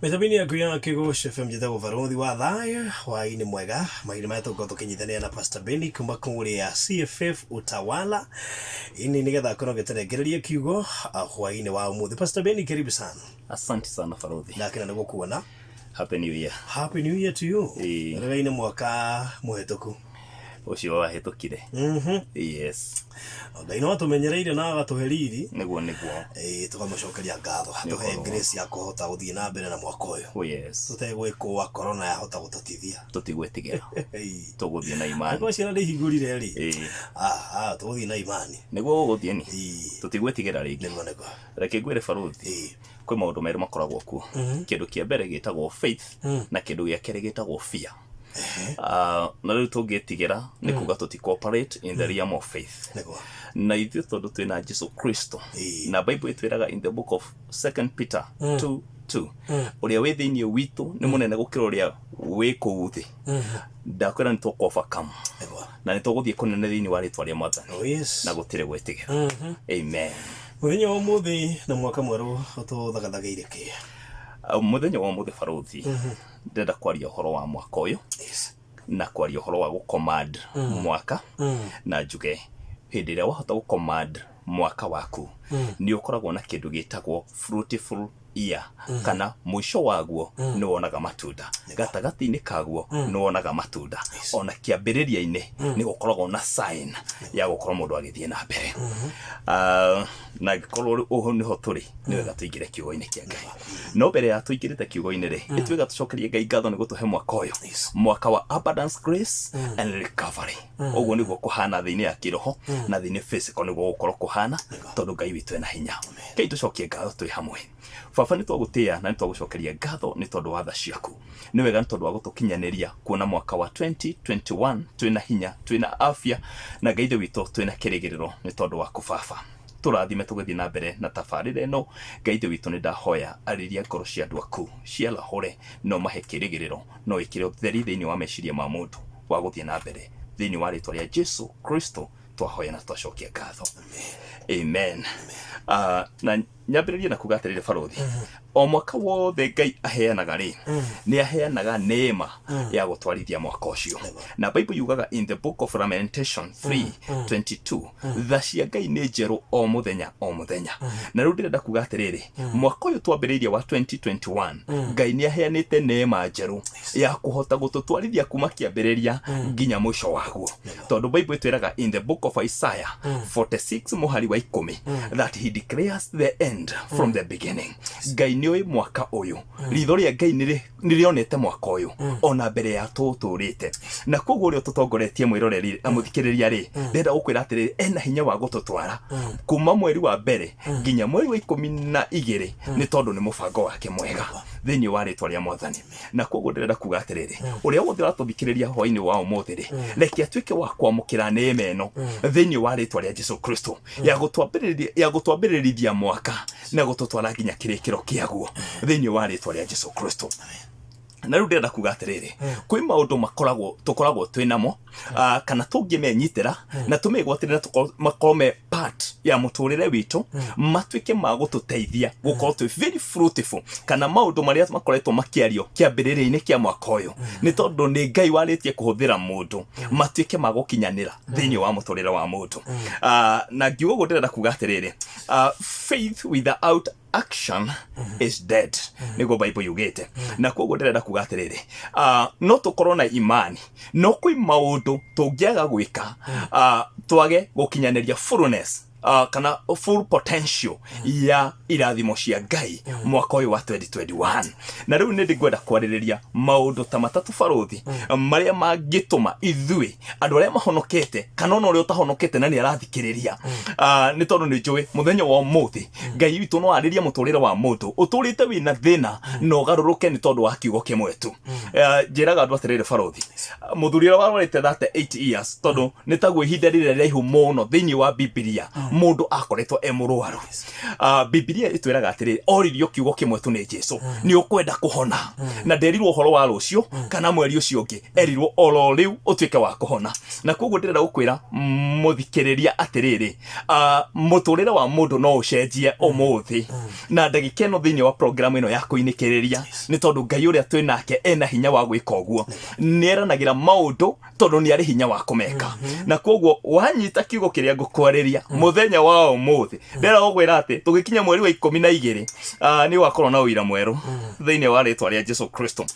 Mĩtambo-inĩ yaku ya Kĩgũci FM, njĩtagwo Barũthi wa Thayũ. Hwaĩ-inĩ mwega. Mahinda maya tũgũkorwo tũkĩnyitanĩra na Pastor Benny kuma kũrĩa CFF Utawala ini nĩgetha akorwo agĩtũnengereria kiugo hwaĩ-inĩ wa ũmũthĩ. Pastor Benny, karibu sana. Asante sana, Barũthi. Ndakena nĩ gũkuona. Happy New Year. Happy New Year to you. Ĩĩ. Rĩrainĩ mwaka mũhetũku. Ũcio wahĩtũkire. Yes. Ngai no atũmenyereire na agatũhe riri. Nĩguo nĩguo. Ĩĩ, tũkamũcokeria ngatho. Nĩ Atũhe ũhoro. grace ya kũhota gũthiĩ na mbere na mwaka ũyũ. Oh yes. Tũtegwĩkũa corona yahota gũtũtithia. Tũtigwĩtigĩra. Ĩĩ. Tũgũthiĩ na imani. Angĩkorwo ciana nĩ ihingũrire rĩ. Ĩĩ. Ah, tũgũthiĩ na imani. Nĩguo gũgũthiĩ ni. Ĩĩ. Tũtigwĩtigĩra rĩngĩ. Nĩguo nĩguo. Reke ngwĩre, Barũthi. Kwĩ maũndũ merĩ makoragwo kuo. Kĩndũ kĩa mbere gĩtagwo faith na kĩndũ gĩa kerĩ gĩtagwo fear. Na rĩu tũngĩtigĩra nĩ kuga tũti cooperate in the realm of faith. Na ithuĩ tondũ twĩna Jesu Kristo na Bible ĩtwĩraga in the book of Second Peter 2 2, ũrĩa wĩ thĩinĩ witũ nĩ mũnene gũkĩra ũrĩa wĩ kũu thĩ. Ndakwĩra nĩ tũkũ overcome na nĩ tũgũthiĩ kũnene thĩinĩ wa rĩtwa rĩa Mwathani na gũtirĩ gwĩtigĩra. Amen. Mũthenya wa ũmũthĩ na mwaka mwerũ ũtũthagathagĩire kĩ? Mũthenya wa ũmũthĩ, Barũthi, ndĩrenda kwaria ũhoro wa mwaka ũyũ na kwaria ũhoro wa gũcommand mwaka, na njuge hĩndĩ ĩrĩa wahota gũcommand mwaka waku nĩ ũkoragwo na kĩndũ gĩtagwo fruitful year, kana mũico waguo nĩ wonaga matunda, gatagatĩ-inĩ kaguo nĩ wonaga matunda, ona kĩambĩrĩria-inĩ nĩ gũkoragwo na sign ya gũkorwo mũndũ agĩthiĩ na mbere. Na angĩkorwo rĩu ũũ nĩho tũrĩ, nĩ wega tũingĩre kiugo-inĩ kĩa Ngai. No mbere ya tũingĩrĩte kiugo-inĩ rĩ, nĩ twega tũcokerie Ngai ngatho nĩ gũtũhe mwaka ũyũ, mwaka wa abundance, grace and recovery. Ũguo nĩguo kũhana thĩinĩ ya kĩroho na thĩinĩ physical nĩguo gũkorwo kũhana, tondũ Ngai witũ ena hinya. Ngai, tũcokie ngatho twĩ hamwe. Baba, nĩ twagũtĩĩa na nĩ twagũcokeria ngatho nĩ tondũ wa tha ciaku. Nĩ wega nĩ tondũ wa gũtũkinyanĩria kuona mwaka wa 2021 twĩna hinya, twĩna afya, na Ngai Ithe witũ twĩna kĩrĩgĩrĩro nĩ tondũ waku. Baba, tũrathime tũgĩthiĩ na mbere na tabarĩra ĩno. Ngai Ithe witũ, nĩ ndahoya arĩria ngoro cia andũ aku, ciarahũre no mahe kĩrĩgĩrĩro, no ĩkĩre ũtheri thĩinĩ wa meciria ma mũndũ wa gũthiĩ na mbere. Thĩinĩ wa rĩtwa rĩa Jesu Kristo twahoya na twacokia ngatho, amen. Na nyambĩrĩrie na kuga atĩrĩrĩ, Barũthi, o mwaka wothe Ngai aheanaga rĩ, nĩ aheanaga neema ya gũtwarithia mwaka ũcio. Na Bible yugaga in the book of Lamentation 3:22, tha cia Ngai nĩ njerũ o mũthenya o mũthenya. Na rĩu ndĩrenda kuga atĩrĩrĩ, mwaka ũyũ twambĩrĩirie wa 2021, Ngai nĩ aheanĩte neema njerũ ya kũhota gũtũtwarithia kuma kĩambĩrĩria nginya mũico waguo, tondũ Bible ĩtwĩraga in the book of Isaiah 46 mũhari wa 10 that he declares the end from the beginning. Ngai nĩ oĩ mwaka ũyũ. Ritho rĩa Ngai nĩ rĩonete mwaka ũyũ ona mbere ya tũũtũrĩte. Na koguo ũrĩa ũtũtongoretie, mwĩroreri na mũthikĩrĩria rĩ, ndĩrenda gũkwĩra atĩrĩrĩ, ena hinya wa gũtũtwara kuma mweri wa mbere nginya mweri wa 12, nĩ tondũ nĩ mũbango wake mwega thĩinĩ wa rĩtwa rĩa Mwathani. Na koguo ndĩrenda kuga atĩrĩrĩ, ũrĩa wothe ũratũthikĩrĩria hwainĩ wa ũmũthĩ rĩ, reke atuĩke wa kwamũkĩra neema ĩno thĩinĩ wa rĩtwa rĩa Jesu Kristo ya gũtwambĩrĩrithia mwaka na gũtũtwara nginya kĩrĩkĩro kĩaguo thĩinĩ wa rĩtwa rĩa Jesu Kristo. Na rĩu ndĩrenda kuga atĩrĩrĩ, kwĩ maũndũ makoragwo tũkoragwo twĩ namo, kana tũngĩmenyitĩra na tũmegwatĩre na makorwo me part ya mũtũrĩre witũ, matuĩke ma gũtũteithia gũkorwo twĩ very fruitful, kana maũndũ marĩa makoretwo makĩario kĩambĩrĩria-inĩ kĩa mwaka ũyũ, nĩ tondũ nĩ Ngai warĩtie kũhũthĩra mũndũ, matuĩke ma gũkinyanĩra thĩinĩ wa mũtũrĩre wa mũndũ. Na ngiuga ũguo ndĩrenda kuga atĩrĩrĩ, faith without action is dead, nĩguo Bible yugĩte. Na koguo ndĩrenda kuga atĩrĩrĩ, no tũkorwo na imani, no kwĩ maũndũ tũngĩaga gwĩka, twage gũkinyanĩria fullness kana full potential ya irathimo cia Ngai mwaka ũyũ wa 2021. Na rĩu nĩ ndĩngwenda kwarĩrĩria maũndũ ta matatũ, Barũthi, marĩa mangĩtũma ithuĩ andũ arĩa mahonokete, kana ona ũrĩa ũtahonokete na nĩ arathikĩrĩria, nĩ tondũ nĩ njũĩ mũthenya wa ũmũthĩ Ngai witũ no arĩrie mũtũrĩre wa mũndũ ũtũrĩte wĩna thĩna na ũgarũrũke nĩ tondũ wa kiugo kĩmwe tu. Njĩraga andũ atĩrĩrĩ, Barũthi, mũthuri ũrĩa warwarĩte 38 years, tondũ nĩ taguo ihinda rĩrĩa rĩraihu mũno thĩinĩ wa Bibilia. Mũndũ akoretwo e mũrwaru. Bibilia ĩtwĩraga atĩrĩrĩ, oririo kiugo kĩmwe tu nĩ Jesu, nĩ ũkwenda kũhona? Na nderirwo ũhoro wa rũciũ kana mweri ũcio ũngĩ, erirwo oro rĩu ũtuĩke wa kũhona. Na koguo ndĩrenda gũkwĩra mũthikĩrĩria atĩrĩrĩ, mũtũrĩre wa mũndũ no ũcenjie ũmũthĩ na ndagĩka ĩno thĩinĩ wa program ĩno ya kũinĩkĩrĩria, nĩ tondũ Ngai ũrĩa twĩ nake ena hinya wa gwĩka ũguo. Nĩ eranagĩra maũndũ tondũ nĩ arĩ hinya wa kũmeka. Na koguo wanyita kiugo kĩrĩa ngũkwarĩria mũthenya wa ũmũthĩ, ndĩrenda gũkwĩra atĩ tũgĩkinya mweri wa 12, nĩ ũgakorwo na ũira mwerũ thĩinĩ wa rĩtwa rĩa Jesu Kristo.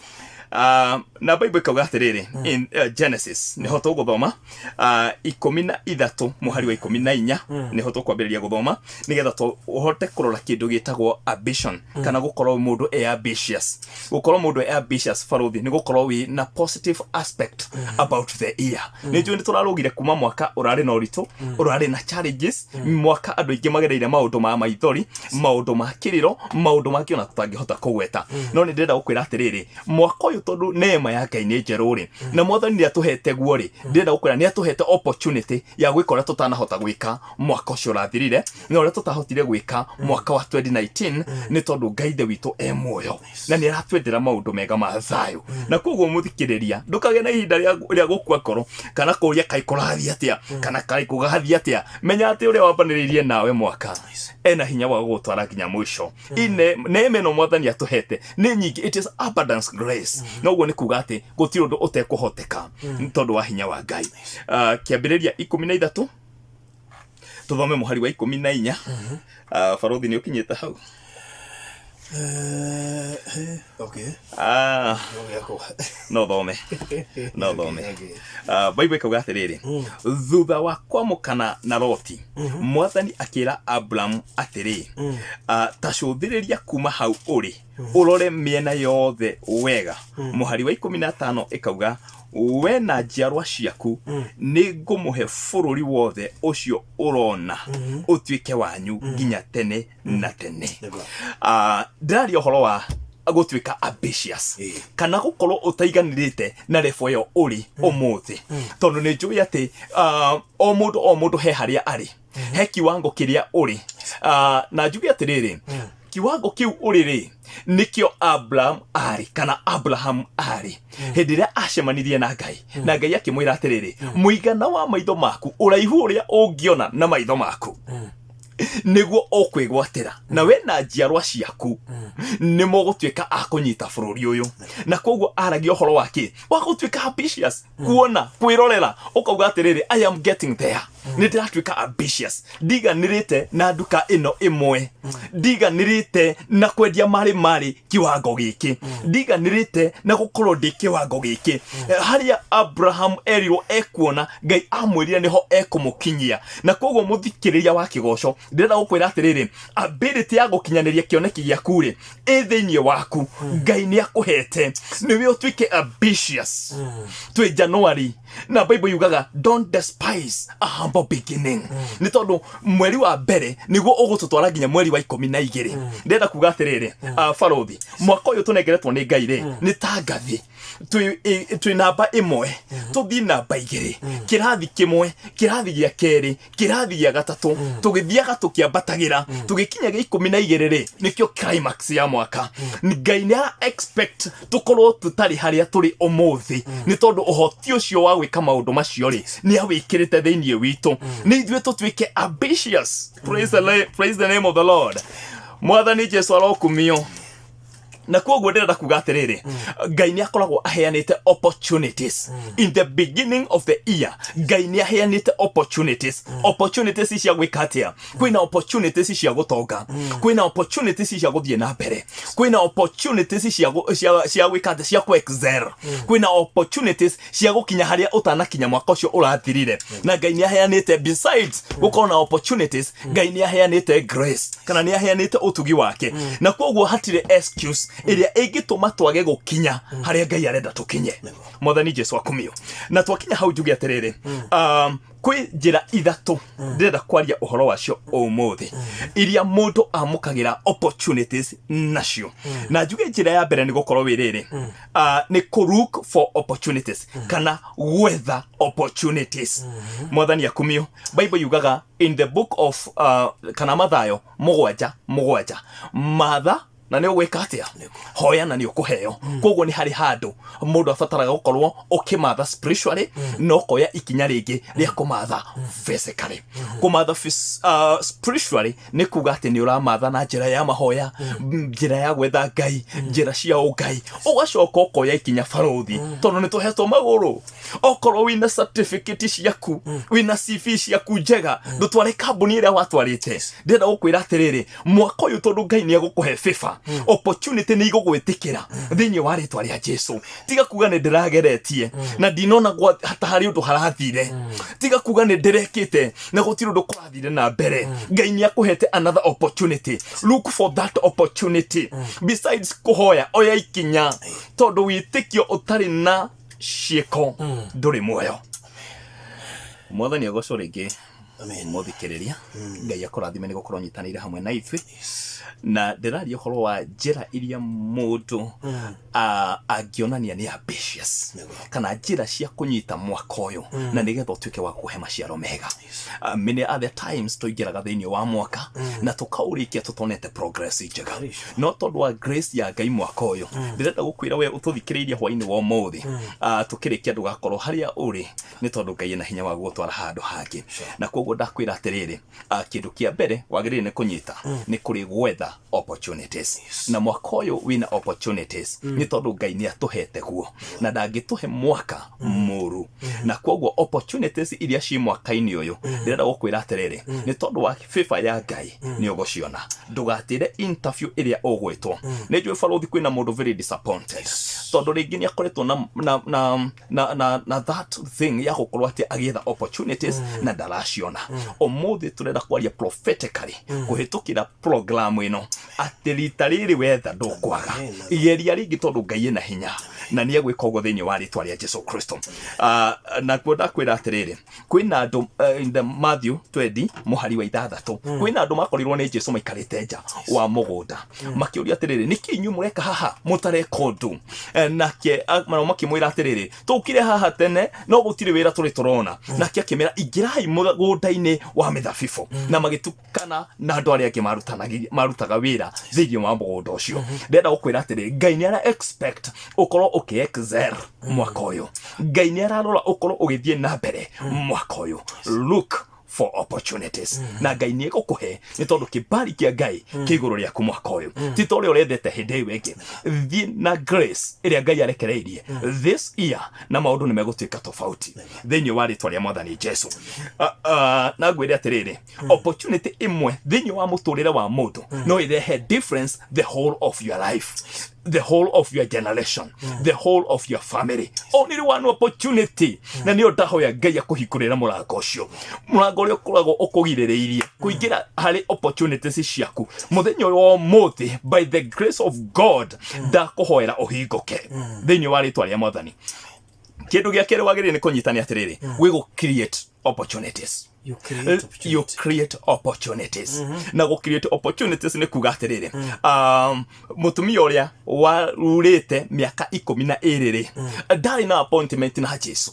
Na Bible ĩkauga atĩrĩrĩ, in Genesis nĩho tũgũthoma, 13 mũhari wa 14 nĩho tũkwambĩrĩria gũthoma, nĩgetha tũhote kũrora kĩndũ gĩtagwo ambition, kana gũkorwo mũndũ e ambitious. Gũkorwo mũndũ e ambitious, barũthi, nĩ gũkorwo wĩ na positive aspect about the year. Nĩ njũĩ nĩ tũrarũgire kuma mwaka ũrarĩ na ũritũ, ũrarĩ na challenges, mwaka andũ aingĩ magereire maũndũ ma maithori, maũndũ ma kĩrĩro, maũndũ mangĩ ona tũtangĩhota kũgweta. No nĩ ndĩrenda gũkwĩra atĩrĩrĩ, mwaka ũyũ tondũ neema ya Ngai nĩ njerũ rĩ, na Mwathani nĩ atũhete guo rĩ, ndĩrenda gũkwĩra nĩ atũhete opportunity ya gwĩka ũrĩa tũtanahota gwĩka mwaka ũcio ũrathirire na ũrĩa tũtahotire gwĩka mwaka wa 2019, nĩ tondũ Ngai Ithe witũ e muoyo na nĩ aratwendera maũndũ mega ma thayũ. Na koguo mũthikĩrĩria, ndũkagĩe na ihinda rĩa gũkua ngoro kana kũria kaĩ kũrathiĩ atĩa kana kaĩ gũgathiĩ atĩa. Menya atĩ ũrĩa wambanĩrĩirie nawe mwaka ena hinya wa gũgũtwara nginya mũico. Ine neema ĩno Mwathani atũhete nĩ nyingĩ, it is abundance grace. Noguo nĩ kuga atĩ gũtirĩ ũndũ ũtekũhoteka nĩ tondũ wa hinya wa Ngai. Kĩambĩrĩria 13, tũthome mũhari wa 14. Barũthi, nĩ ũkinyĩte hau? Okay. No gĩakwa. No thome, no thome. Bible ĩkauga atĩrĩrĩ, thutha wa kwamũkana na Loti, Mwathani akĩra Abramu atĩrĩ, ta cũthĩrĩria kuma hau ũrĩ, ũrore mĩena yothe wega. Mũhari wa 15 ĩkauga, we na njiarwa ciaku nĩ ngũmũhe bũrũri wothe ũcio ũrona, ũtuĩke wanyu nginya tene na tene. Ndĩraria ũhoro wa gũtuĩka ambitious, kana gũkorwo ũtaiganĩrĩte na level ĩyo ũrĩ ũmũthĩ, tondũ nĩ njũĩ atĩ o mũndũ o mũndũ he harĩa arĩ, he kiwango kĩrĩa ũrĩ. Na njuge atĩrĩrĩ, kiwango kĩu ũrĩ rĩ, nĩkĩo Abraham arĩ, kana Abraham arĩ hĩndĩ ĩrĩa acemanirie na Ngai, na Ngai akĩmwĩra atĩrĩrĩ, mũigana wa maitho maku, ũraihu ũrĩa ũngĩona na maitho maku, nĩguo ũkwĩgwatĩra, na we na njiarwa ciaku nĩ mũgũtuĩka a kũnyita bũrũri ũyũ. Na koguo aragia ũhoro wa kĩ? Wa gũtuĩka ambitious, kuona, kwĩrorera, ũkauga atĩrĩrĩ, I am getting there, nĩ ndĩratuĩka ambitious, ndiganĩrĩte na nduka ĩno ĩmwe, ndiganĩrĩte na kwendia marĩ marĩ kiwango gĩkĩ, ndiganĩrĩte na gũkorwo ndĩ kiwango gĩkĩ. Harĩa Abraham erirwo ekuona, Ngai amwĩrire nĩho ekũmũkinyia. Na koguo mũthikĩrĩria wa kĩgoco, ndĩrenda gũkwĩra atĩrĩrĩ, ability ya gũkinyanĩria kĩoneki gĩaku rĩ, ĩ thĩinĩ waku. Ngai nĩ akũhete nĩwe ũtuĩke ambitious. Twĩ January, na Bible yugaga, don't despise a humble beginning, nĩ tondũ mweri wa mbere nĩguo ũgũtũtwara nginya mweri wa 12. Ndĩrenda kuga atĩrĩrĩ, barũthi, mwaka ũyũ tũnengeretwo nĩ Ngai rĩ, nĩ ta ngathĩ. Twĩ namba 1, tũthiĩ namba 2, kĩrathi kĩmwe, kĩrathi gĩa kerĩ, kĩrathi gĩa gatatũ, tũgĩthiaga tũkĩambatagĩra, tũgĩkinya gĩa 12 rĩ, nĩkĩo climax ya mwaka. Ngai nĩ ara expect tũkorwo tũtarĩ harĩa tũrĩ ũmũthĩ, nĩ tondũ ũhoti ũcio wa gwĩka maũndũ macio rĩ, nĩ awĩkĩrĩte thĩinĩ witũ. Nĩ ithuĩ tũtuĩke ambitious. Praise the name of the Lord. Mwathani Jesu arokumio. Na koguo ndĩrenda kuga atĩrĩrĩ, Ngai nĩ akoragwo aheanĩte opportunities in the beginning of the year. Ngai nĩ aheanĩte opportunities. Opportunities cia gwĩka atĩa? Kwĩna opportunities cia gũtonga, kwĩna opportunities cia gũthiĩ na mbere, kwĩna opportunities cia gwĩka atĩa? Cia kũ excel, kwĩna opportunities cia gũkinya harĩa ũtanakinya mwaka ũcio ũrathirire. Na Ngai nĩ aheanĩte, besides gũkorwo na opportunities, Ngai nĩ aheanĩte grace, kana nĩ aheanĩte ũtugi wake. Na koguo hatirĩ excuse. Ĩrĩa ĩngĩtũma twage gũkinya harĩa Ngai arenda tũkinye. Mwathani Jesu akumio. Na twakinya hau njuge atĩrĩrĩ, kwĩ njĩra ithatũ ndĩrenda kwaria ũhoro wacio ũmũthĩ iria mũndũ amũkagĩra opportunities nacio. Na njuge njĩra ya mbere nĩ gũkorwo wĩ rĩrĩ, nĩ kũ look for opportunities kana gwetha opportunities. Mwathani akumio. Bible yugaga in the book of kana Mathayo 7:7, matha na nĩ ũgwĩka atĩa, hoya na nĩ ũkũheo. Koguo nĩ harĩ handũ mũndũ abataraga gũkorwo ũkĩmatha spiritually, na ũkoya ikinya rĩngĩ rĩa kũmatha physically. Kũmatha spiritually nĩ kuga atĩ nĩ ũramatha na njĩra ya mahoya, njĩra ya gwetha Ngai, njĩra cia ũngai, ũgacoka ũkoya ikinya, barũthi, tondũ nĩ tũhetwo magũrũ. Okorwo wĩna certificate ciaku, wĩna CV ciaku njega, ndũtware kambuni ĩrĩa watwarĩte. Ndĩrenda gũkwĩra atĩrĩrĩ, mwaka ũyũ tondũ Ngai nĩ egũkũhe favor, opportunity nĩ igũgwĩtĩkĩra thĩinĩ wa rĩtwa rĩa Jesu. Tiga kuga nĩ ndĩrageretie na ndinona ta harĩ ũndũ harathire. Tiga kuga nĩ ndĩrekĩte na gũtirĩ ũndũ kũrathire na mbere. Ngai nĩ akũhete another opportunity. Look for that opportunity. Besides kũhoya, oya ikinya, tondũ wĩtĩkio ũtarĩ na ciĩko ndũrĩ muoyo. Mwathani agocwo rĩngĩ. Amen. Mũthikĩrĩria, Ngai akũrathime nĩ gũkorwo nyitanĩire hamwe na ithuĩ. Na ndĩraria ũhoro wa njĩra iria mũndũ angĩonania nĩ ambitious, kana njĩra cia kũnyita mwaka ũyũ na nĩgetha ũtuĩke wa kũhe maciaro mega. Many other times tũingĩraga thĩinĩ wa mwaka na tũkaũrĩkia tũtonete progress njega, no tondũ wa grace ya Ngai, mwaka ũyũ ndĩrenda gũkwĩra we ũtũthikĩrĩirie hwainĩ wa ũmũthĩ, tũkĩrĩkia ndũgakorwo harĩa ũrĩ, nĩ tondũ Ngai ena hinya wa gũgũtwara handũ hangĩ. Na koguo ndakwĩra atĩrĩrĩ, kĩndũ kĩa mbere wagĩrĩire nĩ kũnyita nĩ kũrĩ gwetha opportunities. Na mwaka ũyũ wĩna opportunities, nĩ tondũ Ngai nĩ atũhete guo na ndangĩtũhe mwaka mũru. Na koguo opportunities iria ci mwaka-inĩ ũyũ, ndĩrenda gũkwĩra atĩrĩrĩ, nĩ tondũ wa favor ya Ngai nĩ ũgũciona. Ndũgatĩre interview ĩrĩa ũgwĩtwo. Nĩ njũĩ, barũthi, kwĩna mũndũ very disappointed, tondũ rĩngĩ nĩ akoretwo na that thing ya gũkorwo atĩ agĩetha opportunities na ndaraciona. Ũmũthĩ tũrenda kwaria prophetically kũhĩtũkĩra program ĩno atĩ rita rĩrĩ wetha ndũkwaga. Amen. Geria rĩngĩ, tondũ Ngai ena hinya na nĩ egwĩka ũguo thĩinĩ wa rĩtwa rĩa Jesu Kristo. Nakuo ndakwĩra atĩrĩrĩ, kwĩna andũ, in the Matthew 20 mũhari wa 6, kwĩna andũ makorirwo nĩ Jesu maikarĩte nja wa mũgũnda, makĩũria atĩrĩrĩ, nĩkĩ inyuĩ mũreka haha mũtareka ũndũ? Nake nao makĩmwĩra atĩrĩrĩ, tũkire haha tene no gũtirĩ wĩra tũrĩ tũrona. Nake akĩmera, ingĩrai mũgũnda-inĩ wa mĩthabibũ. Na magĩtukana na andũ arĩa angĩ marutaga wĩra thĩinĩ wa mũgũnda ũcio. Ndĩrenda gũkwĩra atĩrĩ, Ngai nĩ ara expect ũkorwo ũkĩ excel mwaka ũyũ. Ngai nĩ ararora ũkorwo ũgĩthiĩ na mbere mwaka ũyũ. Look for opportunities na Ngai nĩ egũkũhe, nĩ tondũ kĩbali kĩa Ngai kĩ igũrũ rĩaku mwaka ũyũ, ti ta ũrĩa ũrendete hĩndĩ ĩyo ĩngĩ. Thiĩ na grace ĩrĩa Ngai arekereirie this year na maũndũ nĩ megũtuĩka tofauti thĩinĩ wa rĩtwa rĩa Mwathani Jesu. Na ngwĩre atĩrĩrĩ, opportunity ĩmwe thĩinĩ wa mũtũrĩre wa mũndũ no ĩrehe difference the whole of your life, the whole of your generation, the whole of your family. Only one opportunity. Na nĩyo ndahoya Ngai akũhingũrĩra mũrango ũcio, mũrango ũrĩa ũkoragwo ũkũgirĩrĩirie kũingĩra harĩ opportunities ciaku. Mũthenya ũyũ wa ũmũthĩ, by the grace of God, ndakũhoera ũhingũke thĩinĩ wa rĩtwa rĩa Mwathani. Kĩndũ gĩa kerĩ wagĩrĩire nĩ kũnyita nĩ atĩrĩrĩ, wĩ gũ create opportunities. You create You opportunity. Create opportunities. Na gũ create opportunities nĩ kuga atĩrĩrĩ, mũtumia ũrĩa warurĩte mĩaka 12 rĩ, ndarĩ na appointment na Jesu.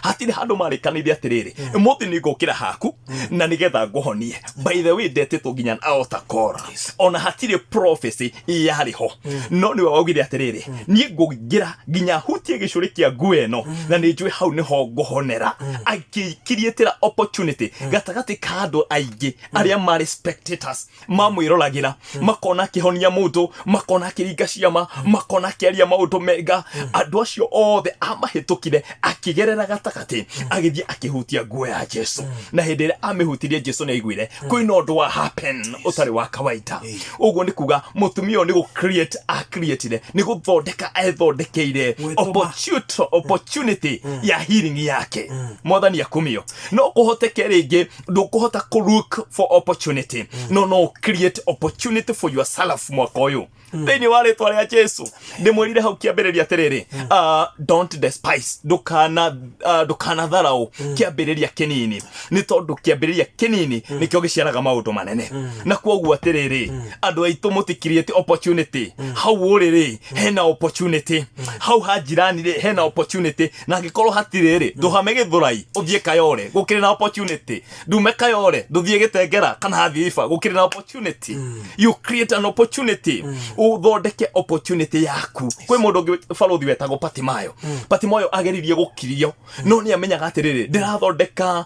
Hatirĩ handũ marĩkanĩire atĩrĩrĩ, ũmũthĩ nĩ ngũkĩra haku na nĩgetha ngũhonie. By the way, ndetĩtwo nginya na altar call, ona hatirĩ prophecy yarĩ ho, no nĩwe waugire atĩrĩrĩ, niĩ ngũingĩra nginya hutie gĩcũrĩ kĩa nguo ĩno na nĩ njũĩ hau nĩho ngũhonera. Akĩkiriĩtĩra opportunity gatagatĩ ka andũ aingĩ arĩa marĩ spectators, mamwĩroragĩra, makona akĩhonia mũndũ, makona akĩringa ciama, makona akĩaria maũndũ mega. Andũ acio othe amahĩtũkire. Akĩgerera gatagatĩ, agĩthiĩ akĩhutia nguo ya Jesu, na hĩndĩ ĩrĩa amĩhutirie, Jesu nĩ aiguire kwĩna ũndũ wa happen ũtarĩ wa kawaida. Ũguo nĩ kuga mũtumia ũyũ nĩ gũ create a creatire, nĩ gũthondeka ethondekeire Gwĩtũma. Opportunity ya healing yake. Mwathani akumio. No kũhoteke rĩngĩ ndũkũhota kũ look for opportunity, no create opportunity for yourself mwaka ũyũ thĩinĩ wa rĩtwa rĩa Jesu. Ndĩmwĩrire hau kĩambĩrĩria atĩrĩrĩ, don't despise, ndũkana ndũkanatharau kĩambĩrĩria kĩnini, nĩ tondũ kĩambĩrĩria kĩnini nĩkĩo gĩciaraga maũndũ manene. Na kwoguo atĩrĩrĩ, andũ aitũ, mũti create opportunity. Hau ũrĩ rĩ, hena opportunity. Hau ha jirani rĩ, hena opportunity. Na angĩkorwo hatirĩ rĩ, ndũhame Gĩthũrai ũthiĩ Kayore, gũkĩrĩ na opportunity. Ndume Kayore ndũthiĩ Gĩtengera kana Hathiiba, gũkĩrĩ na opportunity. You create an opportunity, ũthondeke opportunity yaku. Kwĩ mũndũ ũngĩ, barũthi, wetagwo Patimayo. Patimayo ageririe gũkirio, no nĩ amenyaga atĩrĩrĩ, ndĩrathondeka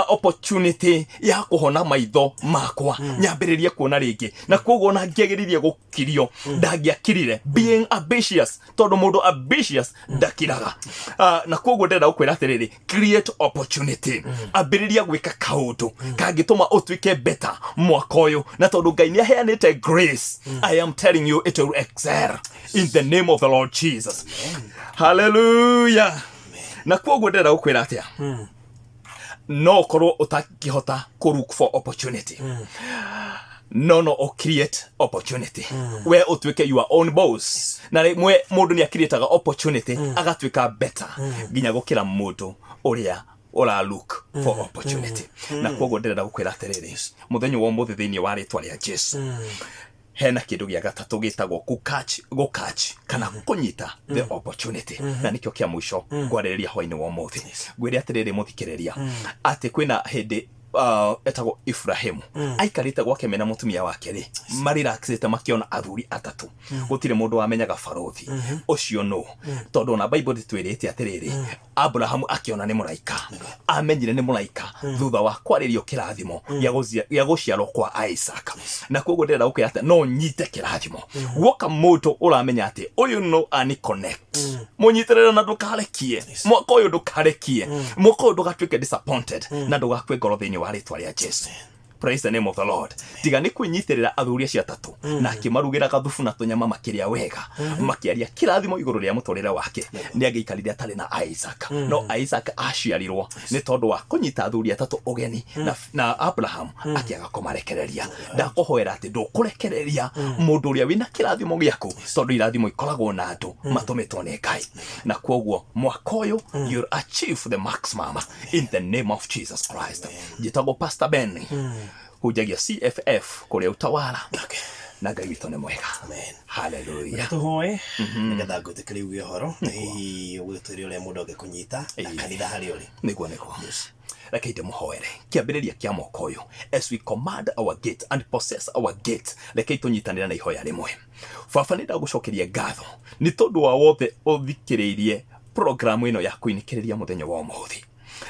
opportunity ya kũhona maitho makwa, nyambĩrĩrie kuona rĩngĩ. Na koguo ona angĩageririe gũkirio, ndangĩakirire, being ambitious, tondũ mũndũ ambitious ndakiraga. Na koguo ndĩrenda gũkwĩra atĩrĩrĩ, create opportunity, ambĩrĩria gwĩka kaũndũ kangĩtũma ũtuĩke better mwaka ũyũ. Na tondũ Ngai nĩ aheanĩte grace, I am telling you, it will excel in the name of the Lord Jesus. Hallelujah. Na koguo ndĩrenda gũkwĩra atĩa, no ũkorwo ũtangĩhota kũ look for opportunity, no o create opportunity, we ũtuĩke your own boss. Na rĩmwe mũndũ nĩ akiriĩtaga opportunity, agatuĩka better nginya gũkĩra mũndũ ũrĩa ũra look for opportunity. Na koguo ndĩrenda gũkwĩra atĩrĩrĩ, mũthenya wa ũmũthĩ, thĩinĩ wa rĩtwa rĩa Jesu, hena kĩndũ gĩa gatatũ gĩtagwo gũcatch kana kũnyita the opportunity, na nĩkĩo kĩa mũico ngwarĩrĩria hwainĩ wa ũmũthĩ. Ngwĩre atĩrĩrĩ, mũthikĩrĩria, atĩ kwĩna hĩndĩ etagwo Ibrahimu aikarĩte gwake mena mũtumia wake rĩ, marelaxĩte, makĩona athuri atatũ. Gũtirĩ mũndũ wamenyaga barũthi ũcio nũ, tondũ ona Bible ndĩtwĩrĩte atĩrĩrĩ, Abrahamu akĩona nĩ mũraika. Amenyire nĩ mũraika thutha wa kwarĩrio kĩrathimo gĩa gũciarwo kwa Isaac. Na koguo ndĩrenda gũkwĩra atĩ no nyite kĩrathimo guoka mũndũ ũramenya atĩ ũyũ no ani connect, mũnyitĩrĩre na ndũkarekie mwaka ũyũ, ndũkarekie mwaka ũyũ, ndũgatuĩke disappointed na ndũgakue ngoro thĩinĩ wa rĩtwa rĩa Jesu. Praise the name of the Lord. Tiga nĩ kwĩnyitĩrĩra athuri acio atatũ na akĩmarugĩra gathubu na tũnyama, makĩrĩa wega, makĩaria kĩrathimo igũrũ rĩa mũtũrĩre wake, nĩ angĩikarire atarĩ na Isaac. No Isaac aciarirwo nĩ tondũ wa kũnyita athuri atatũ ũgeni na Abraham akĩaga kũmarekereria. Ndakũhoera atĩ ndũkũrekereria mũndũ ũrĩa wĩna kĩrathimo gĩaku, tondũ irathimo ikoragwo na andũ matũmĩtwo nĩ Ngai. Na kwoguo mwaka ũyũ you'll achieve the maximum in the name of Jesus Christ. Njĩtagwo Pastor Ben, hunjagia CFF kũrĩa Utawala. Na Ngai witũ nĩ mwega. Amen. Hallelujah. Tũhoe nĩgetha ngwĩtĩkĩrie uge ũhoro, na hihi ũgĩtwĩre ũrĩa mũndũ angĩkũnyita na kanitha harĩa ũrĩ. Nĩguo, reke ndĩmũhoere kĩambĩrĩria kĩa mwaka ũyũ. As we command our gate and possess our gate, rekei tũnyitanĩre na ihoya rĩmwe. Baba, nĩ ndagũcokeria ngatho nĩ tondũ wa wothe ũthikĩrĩirie programu ĩno ya kũinĩkĩrĩria mũthenya wa ũmũthĩ.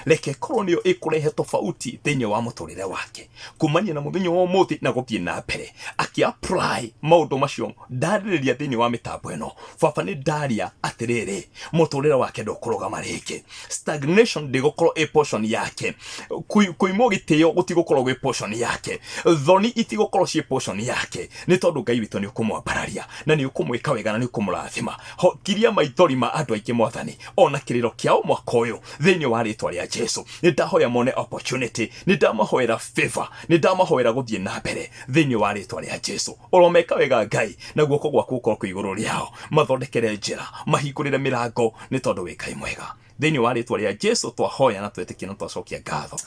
Reke ĩkorwo nĩyo ĩkũrehe tofauti thĩinĩ wa mũtũrĩre wake kumania na mũthenya wa ũmũthĩ na gũthiĩ na mbere akĩ-apply maũndũ macio ndarĩrĩria thĩinĩ wa mĩtambo ĩno. Baba, nĩ ndaria atĩrĩrĩ, mũtũrĩre wake ndũkũrũgama rĩngĩ, stagnation ndĩgũkorwo ĩ portion yake, kũimwo gĩtĩo gũtigũkorwo gwĩ portion yake, thoni itigũkorwo ciĩ portion yake, nĩ tondũ Ngai witũ nĩ ũkũmwambararia na nĩ ũkũmwĩka wega na nĩ ũkũmũrathima. Kiria maithori ma andũ aingĩ, Mwathani, ona kĩrĩro kĩao mwaka ũyũ thĩinĩ wa rĩtwa rĩa Jesu. Nĩ ndahoya mone opportunity, nĩ ndamahoera favor, nĩ ndamahoera gũthiĩ na mbere thĩinĩ wa rĩtwa rĩa Jesu. Ũromeka wega, Ngai, na guoko gwaku gũkorwo kwĩ igũrũ rĩao, mathondekere njĩra, mahingũrĩre mĩrango, nĩ tondũ wĩ Ngai mwega. Thĩinĩ wa rĩtwa rĩa Jesu twahoya na twetĩkia na twacokia ngatho,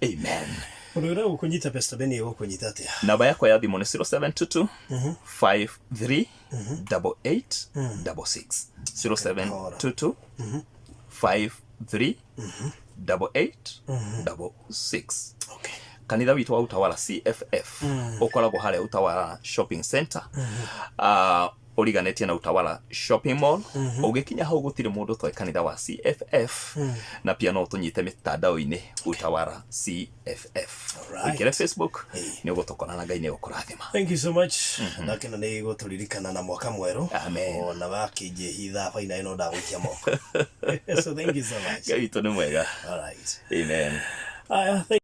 amen. Mũndũ ũrĩa ũgũkũnyita, Pastor Ben, egũkũnyita atĩa? Namba yakwa ya thimũ nĩ 0722 53 88 66, 0722 53 88 66. Kanitha witũ wa Utawala CFF ũkoragwo harĩa Utawala Shopping Center, ũriganĩtie na Utawala Shopping Mall. Ũgĩkinya hau gũtirĩ mũndũ ũtoĩ kanitha wa CFF. Na pia no ũtũnyite mĩtandao-inĩ, Utawala CFF. Ũingĩre Facebook, nĩ ũgũtũkora, na Ngai nĩ egũkũrathima. Thank you so much. Ndakena nĩ gũtũririkana na mwaka mwerũ. Amen. Ona wakĩnjĩhitha baina ĩno, ndagũikia moko. So thank you so much. Ngai witũ nĩ mwega. All right. Amen. Aya, thank